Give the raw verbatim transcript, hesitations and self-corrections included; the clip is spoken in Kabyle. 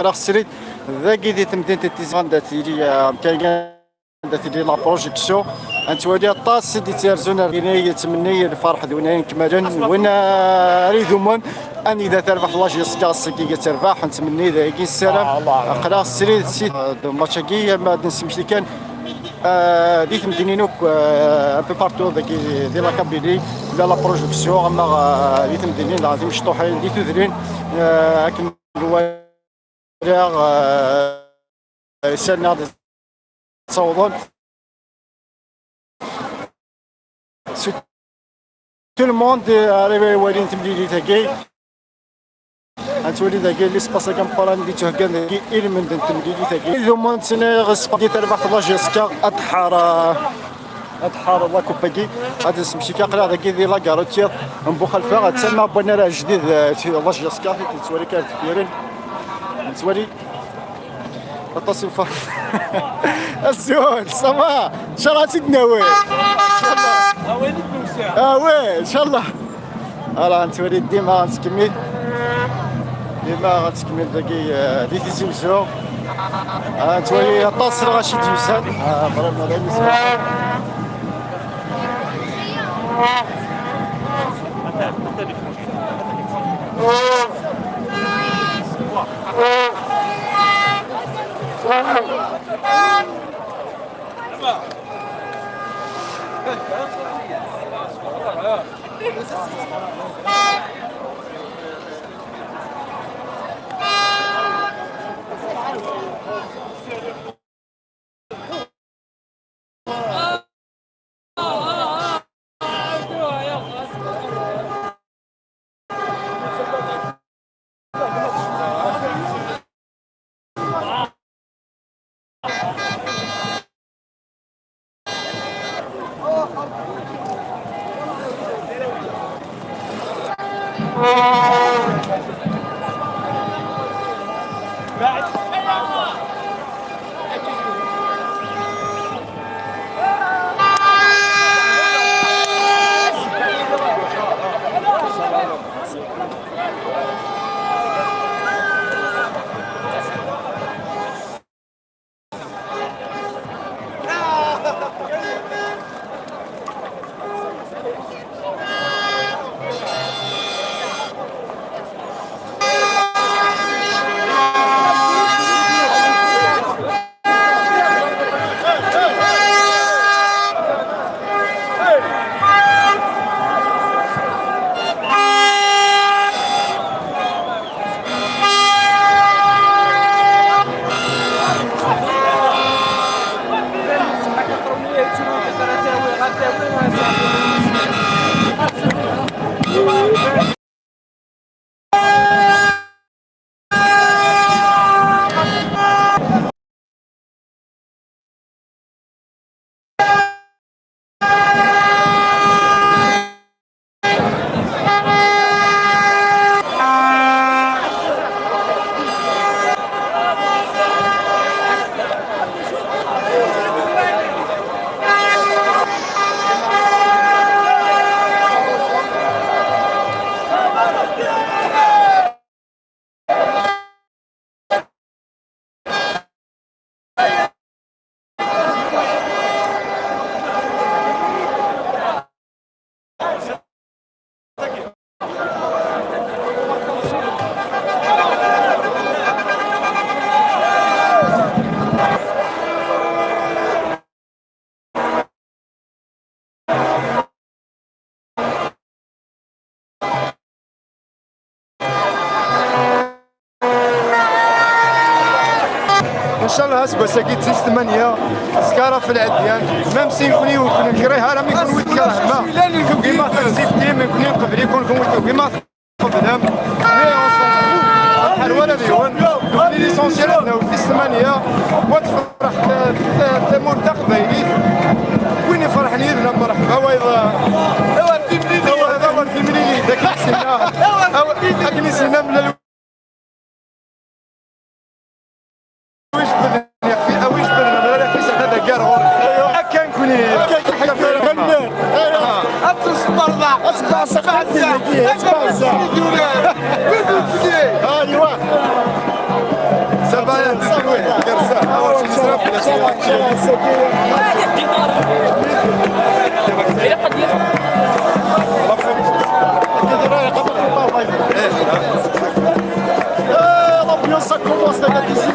Aql-aɣ srid dagi di temdint n Tizi, anda tili, eh, amkan anda tili la projection. Ad nettwali aṭas i d-yettarzun ar dina, yettmenni lferḥ d win ikemmalen, win ara idumen. Anida tarbaḥt la J S K ass-agi ad terbeḥ, nettmenni dagi, nessaram. Aql-aɣ srid si, eh, d match-agi, ma ad nesmekti kan, eh, di temdinin akk, eh, un peu partout dagi di la Kabylie, la la projection, ama, eh, di temdinin, di mecṭuḥin, di tudrin, eh, akken nwalaɣ, eh, sani ad ttawḍen. Tout le monde, eh, ara iwalin temlilit-agi. Ad nettwali dagi l'espace-agi ameqqran i d-yettuheggan dagi i lmend n temlilit-agi. Idumen ttniɣ di terbaɛt la J S K, ad tḥar, eh, ad tḥar la coupe-agi. Ad nesmekti kan, aql-aɣ dagi di la gare routière n Buxalfa, ad tama n wannar ajdid, eh, si la J S K, tettwali kan deffir-i. Nettwali aṭas n fa-, Azul, ça va? Inchallah ad tt-id-nawi. Inchallah. Ah oui, inchallah. Voilà, nettwali dima ad nettkemmil. Dima ad nettkemmil dagi, eh, di Tizi Wezzu. Ah, nettwali aṭas n lɣaci d-yusan. Ah, vraiment, d ayen yesɛa. Inchallah aseggas-agi d tis tmanya, zkara fi lɛedyan, même si nekni ur ken-nekrih ara, mi kunwi tkerhem ma tugim ad ten-sibtim, nekni nqebl-iken, kunwi tugim ad tqeblem. Mais on s'en fout, ur nḥar wala d yiwen. Nekni l'essentiel ad nawi tis tmanya, wa tefreḥ t-, t-, tamurt taqbaylit. Win ifreḥen yid-neɣ merḥba, wayeḍ, awer timlilit, awer timlilit, akken i s-yenna, akken i s-yenna Mlal Wi jebden ixef-, wi jebden amrar ixef-is ata deg ar ɣur-i. Akka nekni. Akka nekni. Ad tesberḍeq. Ad tesbeɛseq. Ad tesbeɛseq. Aywa. Ça va, ça va. Ah, l'ambiance, ça commence, là, il y a des yeux.